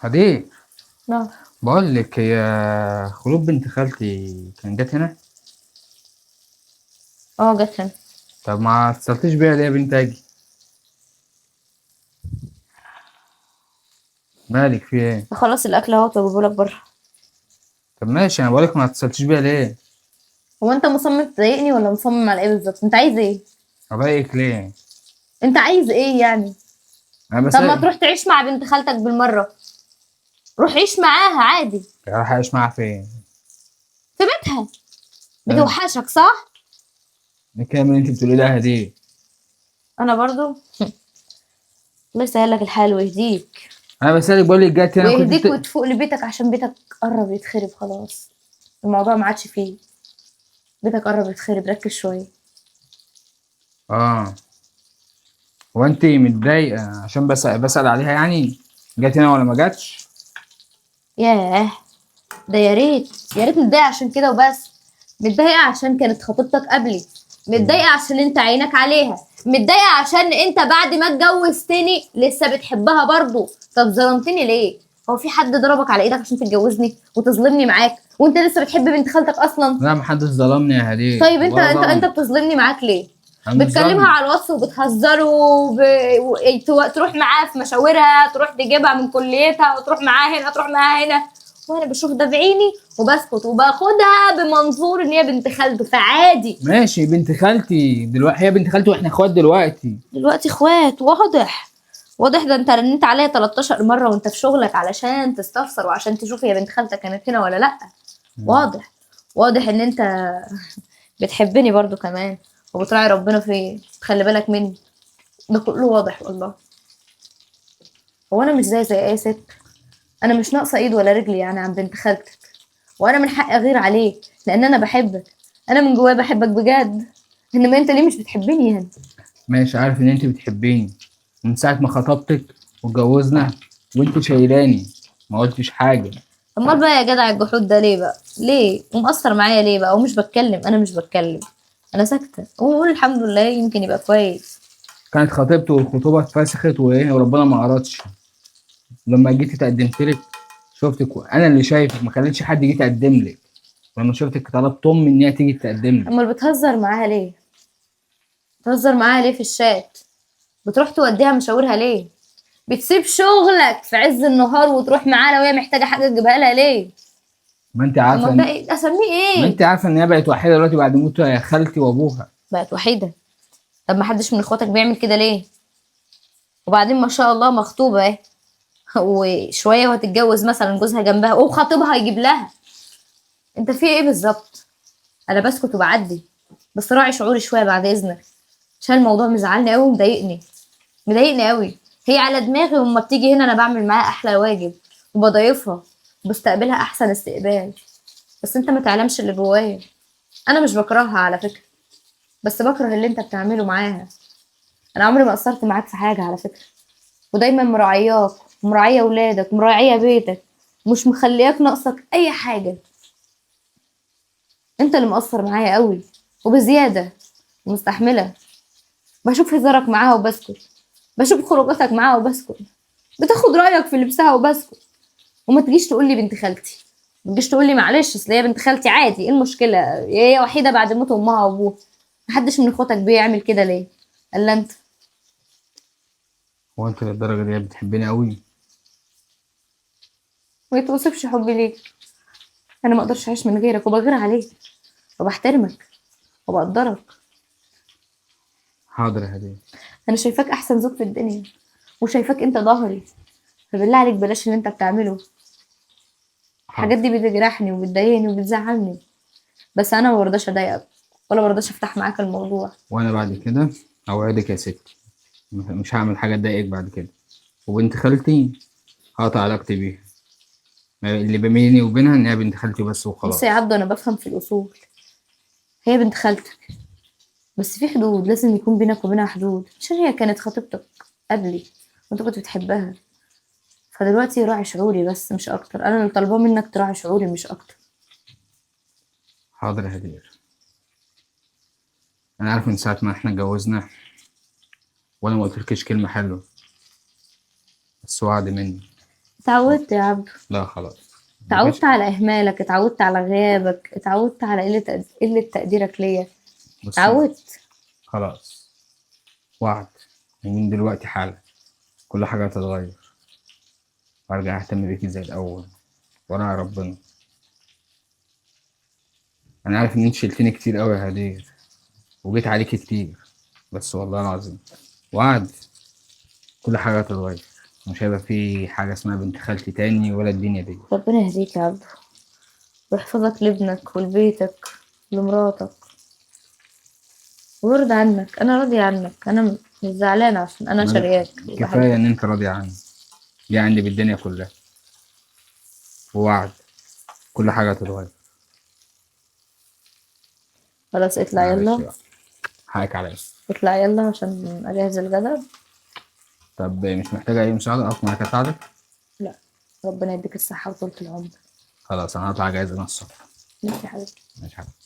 هدي. نعم. بقول لك هي خلود بنت خالتي كان جت هنا؟ اه جت هنا. طب ما اتصلتيش بيها ليه يا بنت اجي؟ مالك في ايه؟ خلاص الاكل اهو واجيبه لك بره. طب ماشي، انا بقولك ما اتصلتيش بيها ليه؟ هو انت مصمم تضايقني ولا مصمم على ايه بالظبط؟ انت عايز ايه؟ اضايقك ليه؟ انت عايز ايه يعني؟ انا بس طب ما تروح تعيش مع بنت خالتك بالمرة، روح عيش معاها عادي. اروح اعيش معاها فين؟ في بيتها. بتوحشك صح؟ الكلام اللي انت بتقوليه ده هديه. انا برضو الله يسهل لك الحال ويهديك. انا بسالك بقول لك جت هنا ويهديك وتفوق لبيتك، عشان بيتك قرب يتخرب خلاص، الموضوع ما عادش فيه، بيتك قرب يتخرب، ركز شوية. هو انت متضايقة عشان بسأل عليها يعني؟ جت هنا ولا ما جاتش؟ ياه ده يا ريت يا ريت متضايقة عشان كده وبس. متضايقة عشان كانت خطيبتك قبلي، متضايقة عشان انت عينك عليها، متضايقة عشان انت بعد ما اتجوزتني لسه بتحبها برضو. طب ظلمتني ليه؟ هو في حد ضربك على ايدك عشان تتجوزني وتظلمني معاك وانت لسه بتحب بنت خالتك اصلا؟ لا محدش ظلمني يا هديه. طيب انت بتظلمني معاك ليه؟ بتكلمها على الواتس وبتهزره تروح معاها في مشاورها، تروح تجيبها من كليتها، وتروح معاها هنا، تروح معاها هنا، وانا بشوف ده بعيني وبسكت وباخدها بمنظور ان هي بنت خالته، فعادي. ماشي بنت خالتي دلوقتي، هي بنت خالتي واحنا اخوات دلوقتي. دلوقتي اخوات، واضح واضح. ده انت رنيت عليا 13 مرة وانت في شغلك علشان تستفسر وعشان تشوف هي بنت خالتك كانت هنا ولا لا. واضح واضح ان انت بتحبني برضو كمان وبتراعي ربنا في، خلي بالك مني، ده كله واضح والله. هو انا مش زي اي ست، انا مش ناقصه ايد ولا رجل يعني عن بنت خالتك، وانا من حقي اغير عليك لان انا بحبك، انا من جوايا بحبك بجد، انما انت ليه مش بتحبني يعني؟ ماشي، عارف ان انت بتحبيني من ساعة ما خطبتك واتجوزنا وانت شايلاني، ما قلتش حاجة. امال بقى يا جدع الجحود ده ليه بقى؟ ليه؟ ومقصر معايا ليه بقى؟ ومش بتكلم، انا مش بتكلم، انا ساكته وبقول الحمد لله يمكن يبقى كويس. كانت خطيبته والخطوبه اتفسخت وايه وربنا ما ارادش. لما جيت اتقدمت لك شفتك، انا اللي شايفك، ما خليتش حد يجي يتقدم لك. لما شفتك طلبت امي ان هي تيجي تقدم لك. امال بتهزر معاها ليه؟ بتهزر معاها ليه في الشات؟ بتروح توديها مشاورها ليه؟ بتسيب شغلك في عز النهار وتروح معاها لو هي محتاجه حاجة تجيبها لها ليه؟ ما انت عارفه امال ده ايه؟ اسميه ايه؟ ما انت عارفه ان هي بقت وحيده دلوقتي بعد موت خالتي وابوها. بقت وحيده؟ طب ما حدش من اخواتك بيعمل كده ليه؟ وبعدين ما شاء الله مخطوبه اهي وشوية وهتتجوز مثلا، جوزها جنبها وخطيبها يجيب لها. انت في ايه بالظبط؟ انا بسكت وبعدي، بس راعي شعوري شوية بعد اذنك، عشان الموضوع مزعلني قوي ومضايقني، مضايقني قوي. هي على دماغي، وأما بتيجي هنا انا بعمل معاها احلى واجب وبضايفها وبستقبلها احسن استقبال، بس انت ما تعلمش اللي جوايا. انا مش بكرهها على فكرة، بس بكره اللي انت بتعمله معاها. انا عمري ما قصرت معاك في حاجة على فكرة، ودايما مراعياك ومراعيه ولادك ومراعيه بيتك، مش مخلياك ناقصك اي حاجة. انت اللي مقصر معايا قوي وبزياده ومستحمله. بشوف هزارك معاها وبسكت، بشوف خروجاتك معاها وبسكت، بتاخد رايك في لبسها وبسكت، وما تجيش تقول لي بنت خالتي، ما تجيش تقول لي معلش اصل هي بنت خالتي عادي، ايه المشكلة؟ هي وحيده بعد موت امها وابوها، محدش من اخواتك بيعمل كده ليه؟ الا انت. هو انت للدرجة دي بتحبيني قوي؟ ما يتوصفش حبي ليك، انا ما اقدرش اعيش من غيرك، وبغير عليك وبحترمك وبقدرك. حاضر يا هديه. انا شايفاك احسن زوج في الدنيا، وشايفاك انت ظهري، فبالله عليك بلاش اللي انت بتعمله. الحاجات دي بتجرحني وبتضايقني وبتزعلني، بس انا ما برضاش اضايقك ولا برضاش افتح معاك الموضوع. وانا بعد كده اوعدك يا ستي مش هعمل حاجة تضايقك بعد كده، وبنت خالتي هقطع علاقتي بيها، اللي بيني وبينها ان هي بنت خالتي بس وخلاص. بص يا عبدو، انا بفهم في الاصول، هي بنت خالتك بس في حدود، لازم يكون بينك وبينها حدود، عشان هي كانت خطيبتك قبلي وانت كنت بتحبها، فدلوقتي راعي شعوري بس مش اكتر. انا اللي طالباه منك تراعي شعوري مش اكتر. حاضر يا هدير. انا عارف من ساعة ما احنا اتجوزنا وانا ما قلتلكيش كلمة حلوة، بس وعد مني اتعودت يا عبدو. لا خلاص، اتعودت على اهمالك، اتعودت على غيابك، اتعودت على قلة تقديرك ليا. بصي، اتعودت. خلاص وعد، من دلوقتي حالا كل حاجة هتتغير، وارجع اهتم بيكي زي الاول، وراعي ربنا. انا عارف ان انت شلتني كتير قوي يا هدير، وجيت عليكي كتير، بس والله العظيم وعد كل حاجة هتتغير، مش هيبقى في حاجة اسمها بنت خالتي تاني ولا الدنيا دي. ربنا يهديك يا عبدو، ويحفظك لابنك ولبيتك ولمراتك، ويرضى عنك. انا راضية عنك، انا مش زعلانة عشان انا شارياك. كفاية ان انت راضية عني، دي عندي بالدنيا كلها. ووعد كل حاجة هتتغير. خلاص اطلع معلش يلا. بقى، حقك عليا. اطلع يلا عشان اجهز الغدا. طب مش محتاجة أي مساعدة؟ أقف معاك أساعدك؟ لا، ربنا يديك الصحة وطولة العمر. خلاص أنا هطلع أجهز أنا الصبح. ماشي يا حبيبتي. ماشي يا حبيبتي.